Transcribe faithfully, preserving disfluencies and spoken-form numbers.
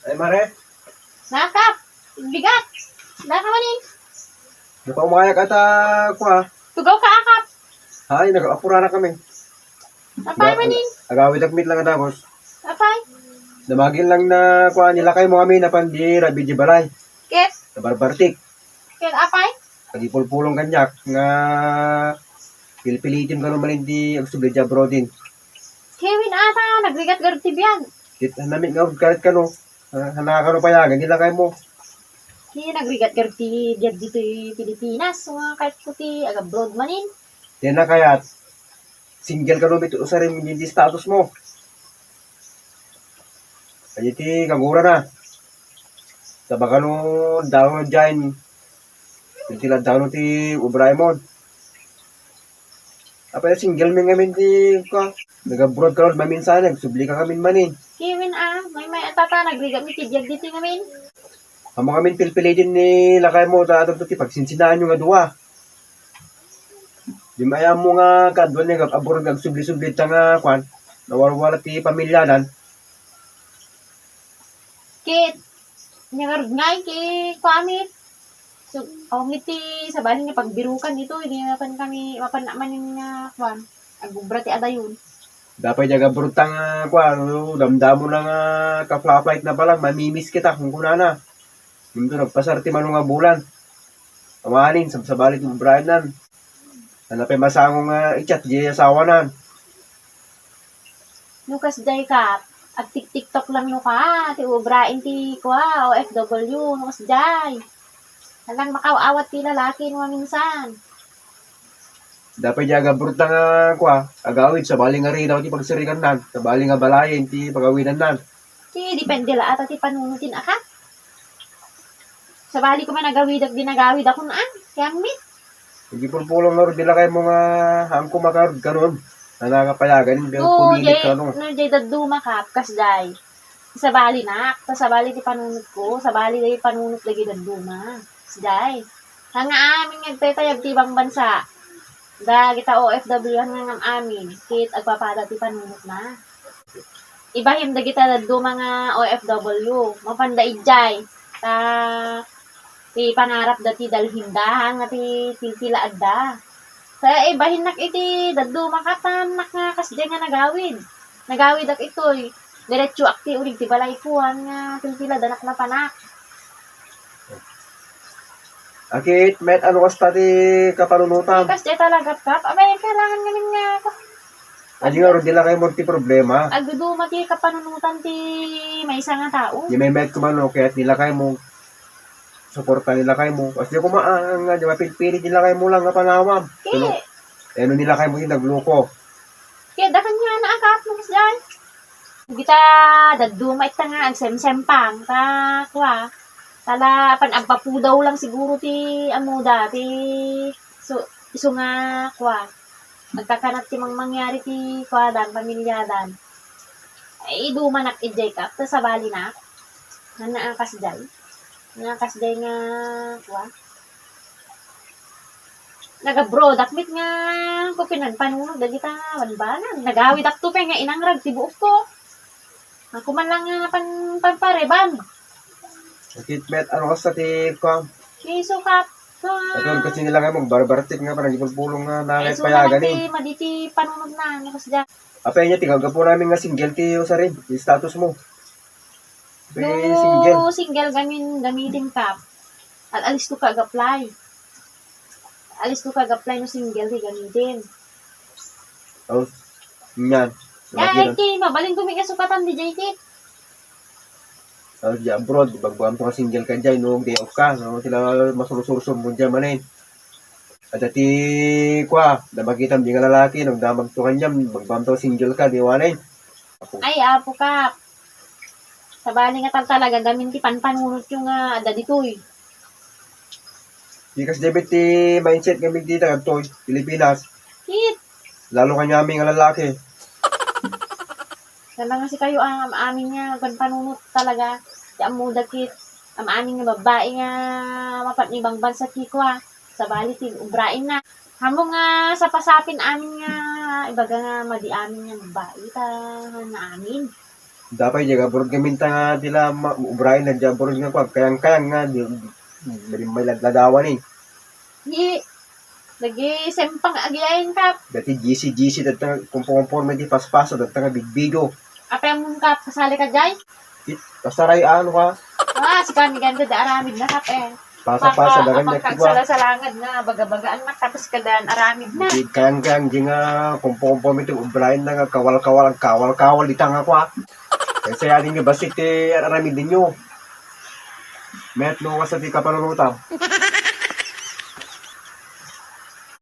Ay, Mare. Nakap! Bigat! Daka manin! Napaumayak ata, kua. Tugaw ka, Akap! Ay, nag-apurana kami. Apay manin? Agawid ak met lang a dagus. Apay? Damagin lang na, kua, nilakay mo kami napan di rabi di balay. Ket? Nabarbartik. Ket apay? Agipulpulong kaniak nga pilpilitem kano manin ti agsubli di abroad din. Kevin ata, nagrigat garud ti biag. Ket namit nga urod karit kano. Ah, hanakano payagan, nilakay mo. Ti nagrigat garud ti biag ditoy Pilipinas, nga kayat ko ti agabroad manin. Ti nakayat, single kano met usarim di, di status mo. Ay, ti kagurana. Tabakano daw no Jain. Iti laddaw no ti ubraem. Apay, single mi ngamin ti, kua, nag-abroad ka, Lord, maminsan, nagsubli ka ngamin manin. Kimin, ah, may, may atata, nagrigat mi ti biag ditoy ngamin. Amo ngamin pilpili din ni lakay mo, ta adda ti pagsinsinaan yo nga dua. Di maayam mo nga kaduan nga abroad nga agsubli-subli ta nga, kuan, nawalwala ti pamilyadan. Ket, nia ngarud ngay, ket, kuan met. So, awan met ti sabali nga pagbirukan ditoy, di mapan kami, mapan manen nga, kuan, agubra ti adayon. Dapay di agabroad ta nga, kuan, no, damdamo na nga ka-flight na pa lang, mamimiss kita, kunkunana. Ngem to, nagpasar ti mano nga bulan. Awanen, sabsabali ti ubraennan. Ania pay masango nga i-chat di asawanan? No kasdiay ka, agtik-TikTok lang no ka, ti ubraen ti kua, O F W, no kasdiay. Alang makaaw-awat ti lalaki no maminsan. Dapay di agabroad ta nga kua, agawid, sabali nga ridaw ti pagsirikannan, sabali nga balayen ti pagawidannan. Ti depende la ata ti panunoten a ka. Sabali ko man agawidak di nagawid akon, ah, ti ammit. Agipulpulong ngarud di lakay mo nga, haanko makarud kanon. Ania nga payagan, no, pumilit jay, kano. No, jay dadduma ka, kasdiay. Sabali nak, ta sabali ti panunotko, sabali ti panunot dagiti dadduma. Kasdiay. Nga amin nga agtaytayab ti bangbansa. Dagita O F W nga ngam-amin, ket agpapada ti panunotna. Ibahin dagita dadduma nga O F W, mapanda idiay, ta ti pangarapda ti dalhinda, nga ti pilpilaadda. Kaya ibahinnak iti dadduma, katannak nga kasdiay nga nagawid. Nagawidak itoy. Diretsoak ti ulig ti balayko, nga pilpiladanak napanak. Akit, met, ano kasta ti kapanunotam? Kas di talaga, Kap. Abay, kailangan ngamin nga, Kap. Adi nga, Rod, di lakay mo ti problema. Agduduma ti kapanunotan ti maysa nga tao. Di may met kumano, kaya nilakay mo, suporta nilakay mo. Kasi kumaan nga, di mapilpili nilakay mo lang nga panawam. Kaya, ano nilakay mo yung nagluko? Kaya dakan nga na, Kap, mo kasi dyan. Dita dadduma ita nga agsemsempang, ta kua, tala apan agpapudaw lang siguro ti amuda, ti isu, isu nga kua, agkakanat ti mangmangyari ti kuadan, pamilyadan. Ay, idumanak idiay, Kap, ta sabalinak. Nga naakas diay. Naakas diay nga kua. Nagabroadak met nga ko pinanpanunot dagita banbanag. Nagawidakto pay nga inangrag ti buokko. Ako man lang nga pan-, panpareban. Akit met, ano kasta ti kuan? Ti sukat. Ito, kasi nila nga magbarbartik nga, parang ipulpulong nga, ay, nangay so, payagan naman eh. Ti, madi ti panunotna, ano kasi dyan? Apay niya, ti gaggapu namin nga single ti usarin, ti status mo. Ti single. No, single gamin, gamitin ka. Al-, alisto ka ag-apply. Alisto ka ag-apply no single ti gamitin. Oh, yan. Ay, ti, mabalin ko may kasukatan di jay kit. Oh, di abroad, di bagbaam to nga single ka jay, no, day off ka, no, sila masursur mo dyan manen. Adda ti kua, da makitam di nga lalaki, nagdamag to kaniam, magbamtaw single ka, di wanay. Ay, apo ka. Sabali nga tal-, talaga gamin ti panpanunot yo nga adda ditoy. Di kas debit ti mindset gamin ti taga ditoy, Pilipinas. Kit. Lalo kaniami nga lalaki. Sana nga sikayo ang am-amin nga panpanunot talaga. Ti ammo dakit am-amin nga babbai nga mapan ibang bansa ti kua. Sabali ti ubraenna. Hammom nga sapasapin amin nga ibaga nga madi amin nga babbai ta nga amin. Dapay, diay abroad ngamin ta nga ti la ma-, ubrayen na diay abroad nga kuan, kayang-kayang nga, di, di, di, may ladladawan eh. Di, nagisempang agiayen, Kap. Dati G C, G C, dati nga kumpo-, kumporme ti paspas, dati nga bigbigo. Apay mo, Kap, kasali ka diay? It, basta ray, ano ka? Ah, si kami ganda da aramid na, Kap, eh. Pasa-pasa, dagan na kuwa. Pagkagsalasalangad nga, baga-bagaan na, tapos kadan aramid na. Di, kayang-kayang, di nga, kumpo-, kumporme ti ubrayen na nga, kawal-kawal, kawal-kawal, di ta nga kuwa. Kasi ading nga bassit ti aramid ninyo. Met no, kasta ti kapanunutam.